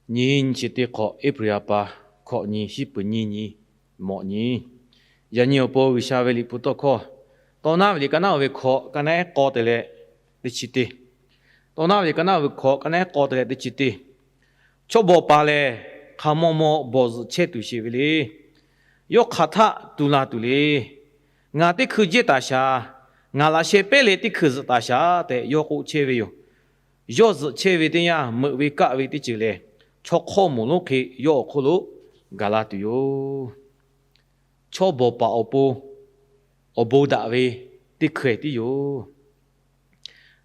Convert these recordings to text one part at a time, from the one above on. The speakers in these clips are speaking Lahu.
Nyi nyi chi teˇ hk'awꞈ, April ha pa hkawꞈ nyi, shiˉ peuˍ nyiˇ nyi, mawꞈ nyi. Yaꞈ nyi awˬ pon G'uiˬsha ve liꞈ hpu tawˇ hkawˇ, Tawˇ naˉ ve liꞈ ka naˉ ve hkawꞈ, ka naˉ k'aw te leh teˇ chi teˇ. Tawˇ naˉ ve liꞈ ka naˉ ve hkawꞈ, ka naˉ k'aw te leh teˇ chi teˇ. Chaw bawˬ paˍ lehˬ, hk'a mawˇ mawˇ bawˬ zuhꞈ chehˇ tuˬ sheˍ ve le. Yawˇ hk'aˬ htaˆ tu la tuˬ le. Ngaˬ teˇ hkui jehˇ taˍ shaˍ, ngaˬ laꞈ sheh pehˉ leh teˇ hkui zuhꞈ taˍ shaˍ tehꞈ yawˇ k'oˆ chehˇ ve yoˬ. Yawˇ zuhꞈ chehˇ ve teˇ yanˇ, meuꞈ ve kaˆ ve teˇ ceuˬ lehˬ, chaw hk'awˇ moˍ lonˉ hk'e yawˇ awˬ hk'oˆ lo gaˬ la tuˬ yoˬ. Chaw bawˬ paˍ awˬ pon awˬ bon daꞈ ve teˇ hkui tiˉ yoˬ.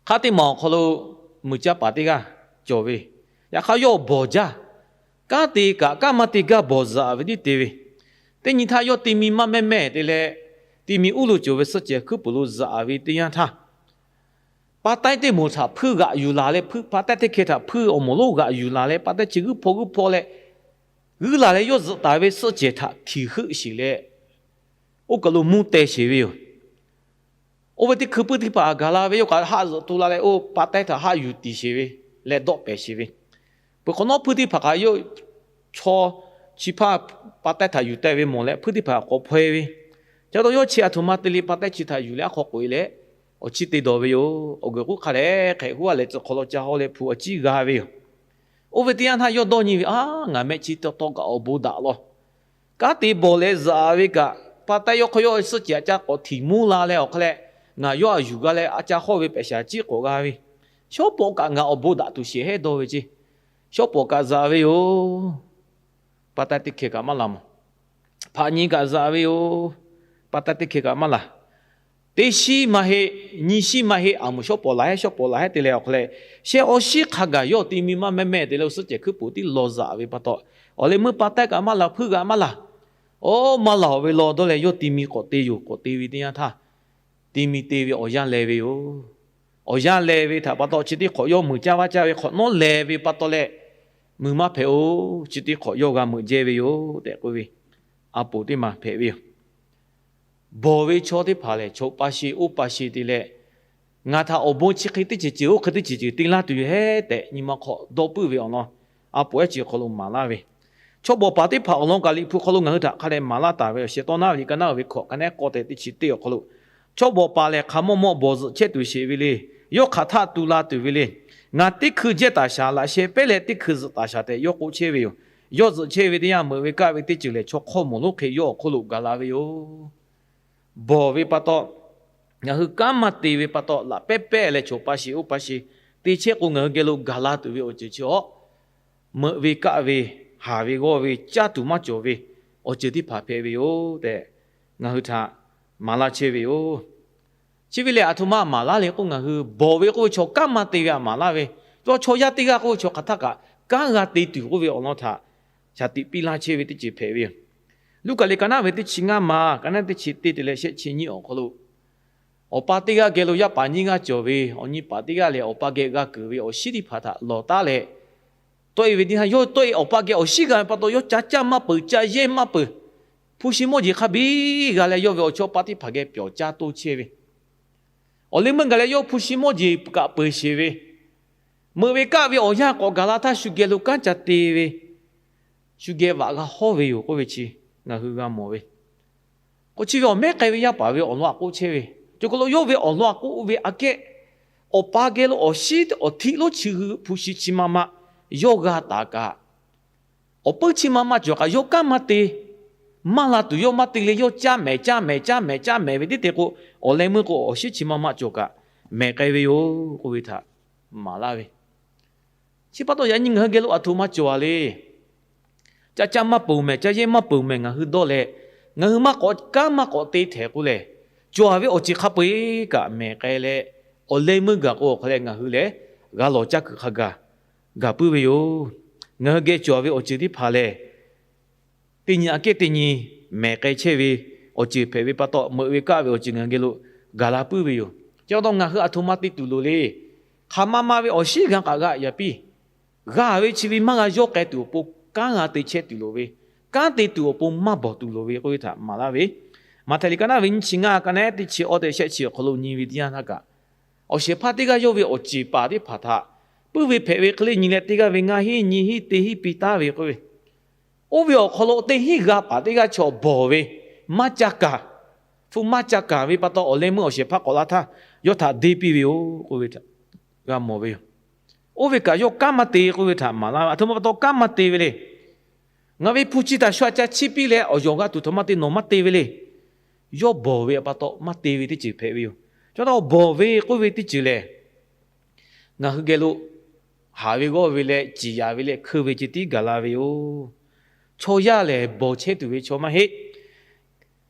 Hk'aˬ teˇ maˬ awˬ hk'aw lo muiˬ caˇ paˍ teˇ g'aˇ cawˬ ve, yaꞈ hk'aˇ yawˇ bawˬ jaˇ. Kanˉ te kaꞈ kanˉ maˇ te gaˇ bawˬ zuhꞈ ve tiˉ te ve. Teˇ nyi htaˇ yawˇ ti mi maˇ mehˇ mehˇ te leh, ti mi uˉ lo cawˬ ve suhˆ cehˬ hkuiˉ puiˍ lo zuhꞈ ve teˇ yanˇ htaˇ, pa taiˇ teˇ moˍ htaꞈ hpuiˇ g'aꞈ yuˬ laˬ leh, hpuiˇ pa taiˇ teˇ hkeh htaꞈ hpuiˇ awˬ moˍ lonˉ g'aꞈ yuˬ laˬ leh, pa taiˇ chi g'uiˇ hpaw g'uiˇ hpaw leh g'uiˇ laˬ leh, yawˇ zuhꞈ taˍ ve suhˆ cehˬ htaꞈ htiꞈ heuˆ sheˍ leh, oˇ kaˬ lo mvuhˇ teh sheˍ ve yoˬ. Oˇ ve teˇ hkui puiˇ teˇ hpaˍ gaˬ la ve, yawˇ kaꞈ haˆ zuhꞈ tu la leh, oˇ pa taiˇ htaꞈ haˆ yuˬ tiˍ sheˍ ve leh dawˆ pehˍ sheˍ ve. Peuˬ hk'awꞈ nawˉ hpuiˇ teˇ hpaˍ kaꞈ yawˇ chaw chi hpaˇ pa taiˇ htaꞈ yuˬ teh ve mawˬ leh, hpuiˇ teˇ hpaˍ k'awꞈ hpaw e ve. Ca taw yawˇ chi aˬ htoꞈ ma te le, pa taiˇ chi htaꞈ yuˬ leh aˉ hk'aw k'oꞈ e leh, awˬ chiˇ te dawˬ ve yoˬ. Awˬ g'uiˬ k'oˆ hk'a lehˬ, hk'ehꞈ huˉ a leh tcuh hk'aw lo ca haw leh hpu awˬ ciˉ g'a ve yoˬ. Oˇ ve teˇ yanˇ htaˇ yawˇ dawˇ nyi ve, Aˉ, ngaˬ meh chi taw taw kaꞈ awˬ bon daꞈ law. Kanˉ te bawˬ leh zuhꞈ ve kaꞈ, pa taiˇ yawˇ hk'aw yawˇ suhˆ cehˬ a ca k'awꞈ htiꞈ mvuhˇ la leh awˬ hk'a leh, ngaˬ yawˇ a yuˬ g'a leh a ca hawˇ ve pehꞈ shaˍ ciˉ k'awꞈ g'a ve. Shawˉ pawˍ kaꞈ ngaˬ awˬ bon daꞈ tuˬ sheˍ hehˉ dawˇ ve ceˇ. Shawˉ pawˍ kaꞈ zuhꞈ ve yoˬ. Pa taiˇ teˇ hkeh kaꞈ maˇ laˬ mawˬ. Hpaꞈ nyi kaꞈ zuhꞈ ve yoˬ. Pa taiˇ teˇ hkeh kaꞈ maˇ laˬ. Teˇ shiˉ maˇ heˆ, nyiˇ shiˉ maˇ heˆ, aˬ moˍ shawˉ pawˍ laˬ hehˉ, shawˉ pawˍ laˬ hehˉ te leh awˬ hk'a leh, shehˆ awˬ shiˉ hk'a gaˬ yawˇ ti mi maˇ mehˇ mehˇ te leh, oˇ suhˆ cehˬ hkuiˉ puiˍ tiˉ law zuhꞈ ve pa taw, awˬ leh meuˇ pa taiˇ kaꞈ maˇ laˬ, hpuiˇ kaꞈ maˇ laˬ. Oˇ maˇ laˬ ve law dawˇ leh yawˇ ti mi k'awꞈ te yoˬ. K'awꞈ te ve teˇ yanˇ htaˇ, ti mi te ve awˬ yanˇ leh ve yoˬ. Awˬ yanˇ leh ve htaꞈ pa taw, chi teˇ hk'awꞈ yawˇ meuꞈ caˇ vaˇ caˇ ve hk'awꞈ nawˉ leh ve pa taw leh, mui maˇ hpehꞈ-oˬ. Chi teˇ hk'awꞈ yawˇ g'a meuꞈ jehˇ ve yoˬ tehꞈ k'oˆ ve, a poˍ teˇ maˬ hpehꞈ ve yoˬ. Bawˬ ve chaw teˇ hpaˍ lehˬ, chaw pa she oˇ pa she te leh, ngaˬ htaꞈ awˬ bon chi hk'e teˇ ceuˬ ceuˬ oˇ hk'e teˇ ceuˬ ceuˬ te laˇ tuˬ yoˬ hehˉ tehꞈ nyi ma hk'aw dawˇ puiˉ ve awˬ lawn, a poˍ ehˉ chi hk'aw lo maˍ laˇ ve, chaw bawˬ paˍ teˇ hpaˍ awˬ lawn kaꞈ liꞈ hpu hk'aw lo ngaˬ hui htaꞈ hk'a dehꞈ maˍ laˇ taˍ ve awˬ sheh tawˇ naˉ ve liꞈ ka naˉ ve hkawꞈ ka naˉ k'aw tehꞈ teˇ chi teˇ awˬ hk'aw lo, chaw bawˬ paˍ lehˬ hk'a mawˇ mawˇ bawˬ zuhꞈ chehˇ tuˬ sheˍ ve le. Yawˇ hk'aˬ htaˆ tu la tuˬ ve le. Ngaˬ teˇ hkui jehˇ taˍ shaˍ, laꞈ sheh pehˉ leh teˇ hkui zuhꞈ taˍ shaˍ tehꞈ yawˇ k'oˆ chehˇ ve yoˬ. Yawˇ zuhꞈ chehˇ ve teˇ yanˇ, meuꞈ ve kaˆ ve teˇ ceuˬ lehˬ, chaw hk'awˇ moˍ lonˉ hk'e yawˇ awˬ hk'oˆ lo gaˬ la ve yoˬ. Bawˬ ve pa taw, ngaˬ hui kanˉ maˇ te ve pa taw, laꞈ pehˉ pehˉ leh chaw pa she oˇ pa she te chehˇ k'o, ngaˬ hui geh lo gaˬ la tuˬ ve awˬ ceuˬ chi awˬ, meuꞈ ve kaˆ ve, haˍ ve g'awˇ ve, caˇ tuˬ maˇ cawˬ ve awˬ ceuˬ teˇ hpaˍ hpehꞈ ve yoˬ tehꞈ, ngaˬ hui htaꞈ maˍ laˇ chehˇ ve yoˬ. Chi ve lehˬ, aˬ htoꞈ ma maˍ laˇ le k'o, ngaˬ hui bawˬ ve k'oˆ ve chaw kanˉ maˇ te ve htaꞈ maˍ laˇ ve, yawˇ chaw yaˇ teˇ g'aˇ k'oˆ ve chaw hk'aˬ htaˆ kaꞈ kanˉ g'a te tuˬ k'oˆ ve awˬ lawn htaꞈ shaˍ tiꞈ piˇ laˇ chehˇ ve teˇ ceuˬ hpehꞈ ve yoˬ. Luˉkaꞈ liꞈ ka naˉ ve teˇ chi ngaˇ ma, ka naˉ teˇ chi teˇ te leh shehˆ chi nyiˇ awˬ hk'aw lo, awˬ pa teˇ g'aˇ geh lo yaˇ paˍ nyiˇ g'aˇ cawˬ ve, awˬ nyi paˍ teˇ g'aˇ lehˬ, awˬ pa geh g'a keunˍ ve awˬ shinˉ teˇ hpaˍ htaꞈ lawˬ taˉ leh, tawˆ e ve teˇ htaˇ, yawˇ tawˆ e awˬ pa geh awˬ shinˉ g'a ve pa taw, yawˇ ca caˇ maˇ peuˬ, ca yehˇ maˇ peuˬ. Hpu shi mawˇ jeˬ hk'a biˇ g'a leh, yawˇ ve awˬ chawˇ paˇ teˇ hpaˍ geh pyawˬ caˇ toˇ chehˇ ve, awˬ leh meuˇ gaˬ leh yawˇ hpu shi mawˇ jeˬ kaꞈ peuˬ sheˍ ve, meuꞈ ve kaˆ ve awˬ yanˇ k'awꞈ gaˬ la htaˇ, shu geh lo kanˉ ca te ve, shu geh vaꞈ g'a hawˇ ve yoˬ k'oˆ ve chi ngaˬ hui g'a mawˬ ve. K'o, chi ve awˬ mehˉ k'ai ve yaˇ paˍ ve awˬ lawn aꞈ k'oˆ chehˇ ve, co hk'aw lo yawˇ ve awˬ lawn aꞈ k'oˆ ve aꞈ kehˉ, awˬ pa geh lo awˬ shinˉ awˬ htiˆ lonˉ chi hui hpu shi chi ma ma yawˇ g'a taˍ kaꞈ, awˬ puiˉ chi ma ma cawˬ kaꞈ yawˇ kanˉ maˇ te, maˇ la tuˬ yawˇ maˇ te leh, yawˇ caˇ mehˍ caˇ mehˍ caˇ mehˍ caˇ mehˍ ve teˇ te k'o, awˬ leh meuˇ k'o awˬ shinˉ chi ma ma cawˬ kaꞈ mehˍ k'ai ve yoˬ k'oˆ ve htaꞈ maˍ laˇ ve. Chi pa taw yaꞈ nyi ngaˬ hui geh lo aˬ htoꞈ ma cawˬ a le. Ca caˇ maˇ peuˬ mehˍ, ca yehˇ maˇ peuˬ mehˍ ngaˬ hui dawˇ leh, ngaˬ hui maˇ k'awꞈ kanˉ maˇ k'awꞈ te htehꞈ k'oˆ lehˬ, cawˬ a ve awˬ ceuˬ hk'a peu-eˬ kaꞈ mehˍ k'ai leh, awˬ leh meuˇ gaˬ k'o awˬ hk'a leh ngaˬ hui lehˬ g'a lawˬ caˇ kuiˬ hk'a gaˬ gaˬ puiˉ ve yoˬ. Ngaˬ hui geh cawˬ a ve awˬ ceuˬ teˇ hpaˍ lehˬ, teˇ nyi aꞈ kehˉ teˇ nyi mehˍ k'ai chehˇ ve awˬ ceuˬ hpehꞈ ve pa taw, meuꞈ ve kaˆ ve awˬ ceuˬ ngaˬ hui geh lo gaˬ la puiˉ ve yoˬ. Chi pa taw ngaˬ hui aˬ htoꞈ ma te tuˬ loˍ le. Hk'aˬ ma ma ve awˬ shinˉ g'a k'aꞈ g'a yaꞈ piˇ, g'a ve chi ve maˇ g'a yawˇ k'ai tuˬ awˬ pon kanˉ g'a te chehˇ tuˬ loˍ ve, kanˉ te tuˬ awˬ pon maˇ bawˬ tuˬ loˍ ve k'oˆ ve htaꞈ maˍ laˇ ve. Maꞈhtehˍ liꞈ ka naˉ ve nyiˇ chi ngaˇ, ka naˉ teˇ chi awˇ te shehˆ chi awˬ hk'aw lo nyi ve teˇ yanˇ htaˇ kaꞈ, awˬ shehˍ hpaˇ teˇ g'aˇ yawˇ ve awˬ ceˬ paˍ teˇ hpaˍ htaꞈ puiˉ ve hpehꞈ ve hk'e le nyi leh, teˇ g'aˇ ve ngaˇ hinˉ nyiˇ hinˉ teˇ hinˉ piˇ taˉ ve k'oˆ ve, oˇ ve awˬ hk'aw lo teˇ hinˉ g'a paˍ teˇ g'aˇ chaw bawˬ ve, maˇ caˇ kaˍ, hpu maˇ caˇ kaˍ ve pa taw, awˬ leh meuˇ awˬ shehˍ hpaˇ k'awꞈ la htaˇ yawˇ htaꞈ deˇ piˇ ve yoˬ k'oˆ ve htaꞈ g'a mawˬ ve yoˬ. Oˇ ve kaꞈ yawˇ kanˉ maˇ te k'oˆ ve htaꞈ maˍ laˇ ve, aˬ htoꞈ ma pa taw kanˉ maˇ te ve le. Ngaˬ ve hpu chi htaꞈ shu aꞈ ca chiˇ piˇ leh awˬ yawˬ g'a tuˬ htaꞈ maˇ te, nawˬ maˇ te ve le. Yawˇ bawˬ ve pa taw maˇ te ve teˇ ceuˬ hpehꞈ ve yoˬ. Chaw taw bawˬ ve k'oˆ ve teˇ ceuˬ lehˬ, ngaˬ hui geh lo haˍ ve g'awˇ ve leh ciˍ yanˍ ve leh hkeu ve ceh tiˉ gaˬ la ve yoˬ. Chaw yaˇ lehˬ, bawˬ chehˇ tuˬ ve chaw maˇ heˆ.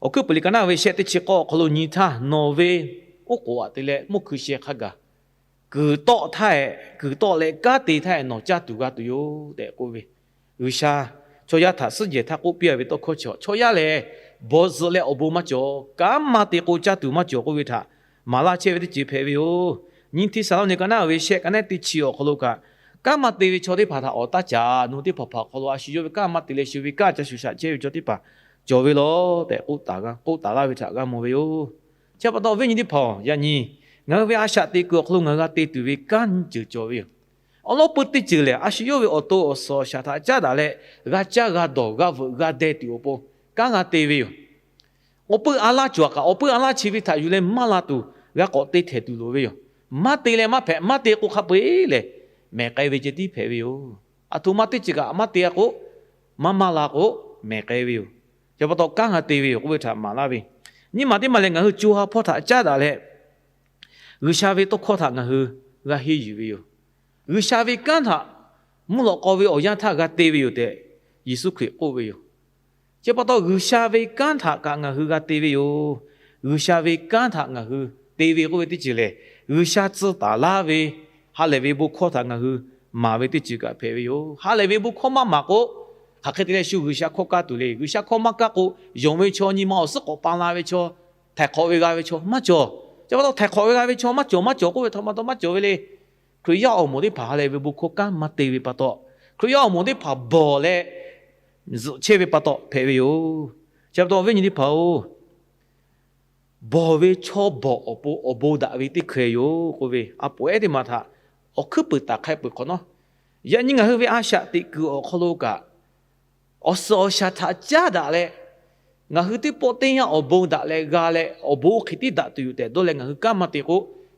Awˬ hkuiˉ puiˍ liꞈ ka naˆ ve shehˆ teˇ chi k'awˇ awˬ hk'aw lo nyi htaˇ, nawˬ ve oˉ k'oˍ aꞈ te leh mvuhˇ hkui sheh hk'a gaˬ kuiˬ tawˆ htaˇ, kuiˬ tawˆ leh kanˉ te htaˇ nawˬ caˇ tuˬ g'a tuˬ yoˬ tehꞈ k'oˆ ve, G'uiˬsha chaw yaˇ htaꞈ suhˉ jehˬ htaˇ k'oˆ piˇ ve tawˇ hkawˇ chi, chaw yaˇ lehˬ, bawˬ zuhꞈ leh awˬ bon maˇ cawˬ, kanˉ maˇ te k'o caˇ tuˬ maˇ cawˬ k'oˆ ve htaꞈ maˍ laˇ chehˇ ve teˇ ceuˬ hpehꞈ ve yoˬ. Nyiˇ Hteˇsaˍlawˇniˆ ka naˆ ve shehˆ ka naˆ teˇ chi awˬ hk'aw lo kaꞈ, kanˉ maˇ te ve chaw teˇ hpaˍ htaꞈ awˍ taˇ caˍ. Nawˬ hui teˇ hpaˍ hpaˍ awˬ hk'aw lo a shu yawˇ ve kanˉ maˇ te leh shu ve kanˉ ca shuˍ shaꞈ chehˇ ve chaw teˇ hpaˍ cawˬ ve lawˬ tehꞈ k'oˆ taˍ laˇ ve htaꞈ g'a mawˬ ve yoˬ. Chi pa taw viˉ nyi teˇ hpaˍ-oˬ, yaꞈ nyi ngaˬ hui ve a shaꞈ teꞈ kuiˬ awˬ hk'aw lo ngaˬ hui g'a te tuˬ ve kanˉ nyiˇ ceuˬ cawˬ ve yoˬ. Awˬ lawn peu teˇ ceuˬ lehˬ, a shu yawˇ ve awˬ to awˬ suhˍ awˬ shaˍ htaꞈ caˉ daꞈ leh g'a caˇ g'a dawˬ g'a veuꞈ g'a deh tuˬ awˬ pon kanˉ g'a te ve yoˬ. Awˬ peu a laˇ cawˬ kaꞈ, awˬ peu a laˇ chi ve htaꞈ yuˬ leh maˇ la tuˬ g'a k'awꞈ te htehꞈ tuˬ loˍ ve yoˬ. Maˇ te leh maˇ hpehꞈ, maˇ te k'o hk'a peu-eˬ lehˬ, mehˬ k'ai ve ceh tiˉ hpehꞈ ve yoˬ. Aˬ htoꞈ ma teˇ ceuˬ kaꞈ maˇ te-a k'o, maˇ maˇ la k'o, mehˬ k'ai ve yoˬ. Chi pa taw kanˉ g'a te ve yoˬ k'oˆ ve htaꞈ maˍ laˇ ve, nyiˇ maˬ teˇ maˬ lehˬ, ngaˬ hui co ha hpawˇ htaꞈ caˉ daꞈ leh, G'uiˬsha ve tawˇ hkawˇ htaꞈ ngaˬ hui g'a henˇ yuˬ ve yoˬ. G'uiˬsha ve kanˉ htaꞈ mvuhˇ lawꞈ k'aw ve awˬ yanˇ htaˇ g'a te ve yoˬ tehꞈ Yeˍsuˆ Hkriꞈ k'oˆ ve yoˬ. Chi pa taw G'uiˬsha ve kanˉ htaꞈ kaꞈ ngaˬ hui g'a te ve yoˬ. G'uiˬsha ve kanˉ htaꞈ ngaˬ hui te ve k'oˆ ve teˇ ceuˬ lehˬ, G'uiˬsha tcuh taˍ laˇ ve ha lehˬ ve bon hkawˇ htaꞈ ngaˬ hui maˍ ve teˇ ceuˬ kaꞈ hpehꞈ ve yoˬ. Ha lehˬ ve bon hkawˇ maˇ maˍ k'o, hk'aˬ hk'e te leh shu G'uiˬsha hkawˇ kaˇ tuˬ le. G'uiˬsha hkawˇ maˇ kaˇ k'o, yonˍ ve chaw, nyi ma awˬ suhˉ k'awꞈ pa la ve chaw, htaiˍ hk'awꞈ ve g'a ve chaw maˇ cawˬ. Chi pa taw htaiˍ hk'awꞈ ve g'a ve chaw maˇ cawˬ, maˇ cawˬ k'oˆ ve htaꞈ ma taw maˇ cawˬ ve le. Hkriꞈ yaˇ awˬ moˍ teˇ hpaˍ ha lehˬ ve bon hkawˇ kanˉ maˇ te ve pa taw, Hkriꞈ yaˇ awˬ moˍ teˇ hpaˍ bawˬ leh zuhꞈ chehˇ ve pa taw hpehꞈ ve yoˬ. Chi pa taw viˉ nyi teˇ hpaˍ-oˬ, bawˬ ve chaw bawˬ awˬ pon awˬ bon daꞈ ve teˇ hkeh yoˬ k'oˆ ve, a poˍ ehˉ teˇ maˬ htaꞈ awˬ hkuiˉ puiˍ taˍ hk'ai peuˬ hk'awꞈ nawˉ, yaꞈ nyi ngaˬ hui ve a shaꞈ teꞈ kuiˬ awˬ hk'aw lo kaꞈ, awˬ suhˍ awˬ shaˍ htaꞈ caˉ daꞈ leh, ngaˬ hui teˇ pawˆ teˇ yanˇ awˬ bon daꞈ leh g'a leh, awˬ bon oˇ hk'e tiˉ daꞈ tuˬ yoˬ tehꞈ dawˇ leh ngaˬ hui kanˉ maˇ te k'o,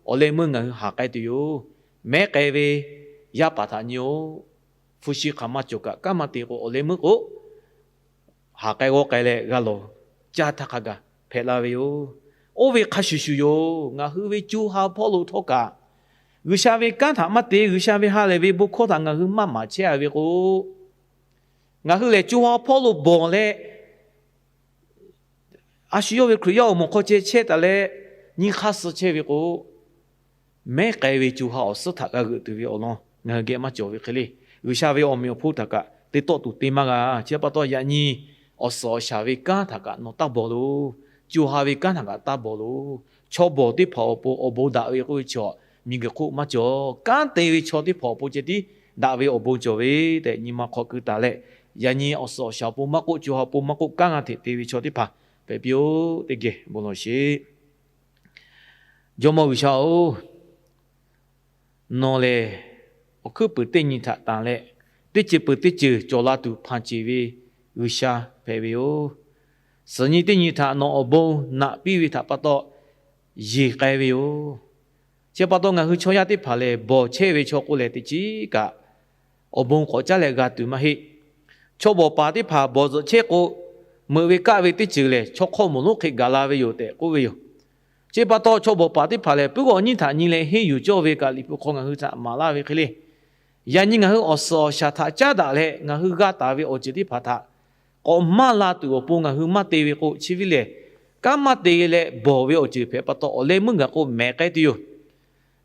awˬ leh meuˇ ngaˬ hui haˍ k'ai tuˬ yoˬ. Mehˉ k'ai ve yaˇ paˍ htaꞈ nyi-oˬ. Hpu shi hk'aˬ maˇ cawˬ kaꞈ kanˉ maˇ te k'o, awˬ leh meuˇ k'o haˍ k'ai g'awˇ k'ai leh g'a lawˬ caˇ htaˇ hk'a gaˬ hpehꞈ la ve yoˬ. Oˇ ve hk'a shuˍ shuˍ yoˬ. Ngaˬ hui ve co ha hpawˇ lo htawˇ kaꞈ, G'uiˬsha ve kanˉ htaꞈ maˇ te, G'uiˬsha ve ha lehˬ ve bon hkawˇ htaꞈ ngaˬ hui maˇ maˍ chehˇ-a ve k'o, ngaˬ hui lehˬ co ha hpawˇ lo bawˬ leh, a shu yawˇ ve Hkriꞈ yaˇ awˬ moˍ hk'aw ceh chehˇ taˍ leh, nyi hk'aˇ suh chehˇ ve k'o, mehˉ k'ai ve co ha awˬ suhˉ htaꞈ g'a g'euꞈ tuˬ ve awˬ lawn ngaˬ hui geh maˇ cawˬ ve hk'e le. G'uiˬsha ve awˬ meꞈ awˬ hponˇ htaꞈ kaꞈ te tawˆ tuˬ te maˇ g'a. Chi pa taw yaꞈ nyi awˬ suhˍ awˬ shaˍ ve kanˉ htaꞈ kaꞈ nawˬ taˇ bawˬ loˬ. Co ha ve kanˉ htaꞈ kaꞈ taˇ bawˬ loˬ. Chaw bawˬ teˇ hpaˍ awˬ pon awˬ bon daꞈ ve k'oˆ ve chaw miˬguiˬ hk'oˆ maˇ cawˬ. Kanˉ te ve chaw teˇ hpaˍ awˬ pon ceh tiˉ daꞈ ve awˬ bon cawˬ ve tehꞈ nyi ma hk'aw keu taˍ leh, yaꞈ nyi awˬ suhˍ awˬ shaˍ awˬ pon maˇ k'oˆ, co ha awˬ pon maˇ k'oˆ, kanˉ g'a hteꞈ te ve chaw teˇ hpaˍ hpehꞈ piˇ-oˆ. Teˇ geh bon lawˬ sheˍ. Jawˇmawˇ G'uiˬsha-oˬ, nawˬ lehˬ awˬ hkuiˉ puiˍ teˇ nyi htaꞈ tanˬ leh, teˇ ceuˬ peuˬ teˇ ceuˬ cawˬ la tuˬ hpanˍ ceˬ ve G'uiˬsha hpehꞈ ve yoˬ. Suhˍ nyi teˇ nyi htaꞈ nawˬ awˬ bon naꞈ piˇ ve htaꞈ pa taw yeˬ k'ai ve yoˬ. Chi pa taw ngaˬ hui chaw yaˇ teˇ hpaˍ lehˬ, bawˬ chehˇ ve chaw k'o lehˬ, teˇ ciˉ kaꞈ awˬ bon k'awꞈ caˉ leh g'a tuˬ maˇ heˆ. Chaw bawˬ paˍ teˇ hpaˍ bawˬ zuhꞈ chehˇ k'o, meuꞈ ve kaˆ ve teˇ ceuˬ lehˬ, chaw hk'aw mawˬ lonˉ hk'e gaˬ la ve yoˬ tehꞈ k'oˆ ve yoˬ. Chi pa taw chaw bawˬ paˍ teˇ hpaˍ lehˬ, puiˉ g'awꞈ nyiˇ htaꞈ nyi leh henˇ yuˬ cawˇ ve kaꞈ Liꞈ hpu hk'aw ngaˬ hui htaꞈ maˍ laˇ ve hk'e le. Yaꞈ nyi ngaˬ hui awˬ suhˍ awˬ shaˍ htaꞈ caˉ daꞈ leh, ngaˬ hui g'a taˍ ve awˬ ceuˬ teˇ hpaˍ htaꞈ k'awꞈ maˇ la tuˬ awˬ pon ngaˬ hui maˇ te ve k'o, chi ve lehˬ, kanˉ maˇ te leh bawˬ ve awˬ ceuˬ hpehꞈ pa taw, awˬ leh meuˇ gaˬ k'o mehˍ k'ai tuˬ yoˬ.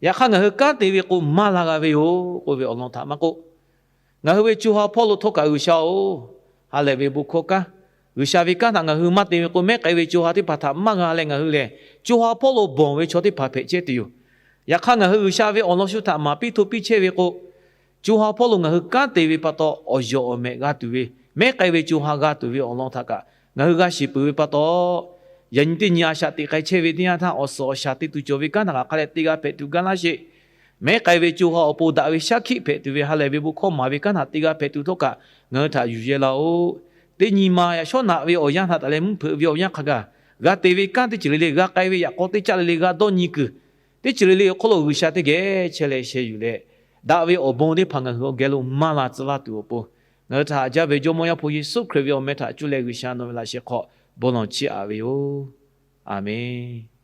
Yaꞈ hk'aˇ, ngaˬ hui kanˉ te ve k'o maˇ la g'a ve yoˬ k'oˆ ve awˬ lawn htaꞈ maˇ k'oˆ, ngaˬ hui ve co ha hpawˇ lo htawˇ kaꞈ G'uiˬsha-oˬ, ha lehˬ ve bon hkawˇ kanˉ, G'uiˬsha ve kanˉ htaꞈ ngaˬ hui maˇ te ve k'o, mehˉ k'ai ve co ha teˇ hpaˍ htaꞈ maˇ g'a leh ngaˬ hui lehˬ, co ha hpawˇ lo bawˬ ve chaw teˇ hpaˍ hpehꞈ chehˇ tuˬ yoˬ. Yaꞈ hk'aˇ, ngaˬ hui G'uiˬsha ve awˬ lawn shu htaꞈ maˍ piˇ hto piˇ chehˇ ve k'o, co ha hpawˇ lo ngaˬ hui kanˉ te ve pa taw, awˬ yawˬ awˬ mehꞈ g'a tuˬ ve, mehˉ k'ai ve co ha g'a tuˬ ve awˬ lawn htaꞈ kaꞈ ngaˬ hui g'a shiˍ peuˬ ve pa taw, yaꞈ nyi teˇ nyi a shaꞈ teꞈ k'ai chehˇ ve teˇ yanˇ htaˇ, awˬ suhˍ awˬ shaˍ te tuˬ cawˬ ve kanˉ htaꞈ kaꞈ hk'a dehꞈ te g'a hpehꞈ tuˬ gaˇ laˇ sheˍ. Mehˉ k'ai ve co ha awˬ pon daꞈ ve shaˉ hkiˆ hpehꞈ tuˬ ve ha lehˬ ve bon hkawˇ maˍ ve kanˉ htaꞈ teˇ g'aˇ hpehꞈ tuˬ htawˇ kaꞈ ngaˬ hui htaꞈ yuˬ yeh laˇ-oˆ. Teˇ nyi ma yaꞈ shawˉ naꞈ ve awˬ yanˇ htaꞈ taˍ leh mvuhˇ hpeuꞈ ve awˬ yanˇ hk'a gaˬ, g'a te ve kanˉ teˇ ceuˬ le le, g'a k'ai ve yaꞈ k'aw teˇ caˆ le le g'a dawˇ nyi kuiˬ, teˇ ceuˬ le le awˬ hk'aw lo G'uiˬsha teˇ geh chehˇ leh sheh yuˬ leh, daꞈ ve awˬ bon teˇ hpaˍ ngaˬ hui awˬ geh lo maˇ la tcuh laˇ tuˬ awˬ pon, ngaˬ hui htaꞈ haꞈ jaˇ ve Jawˇmawˇ Yaˇ hpu Yeˍsuˆ Hkriꞈ ve awˬ meh htaꞈ cuˇ leh G'uiˬsha nawˬ ve laꞈ sheh hk'aw bon lawˬ chiˇ aꞈ ve yoˬ. Aˍmenˍ.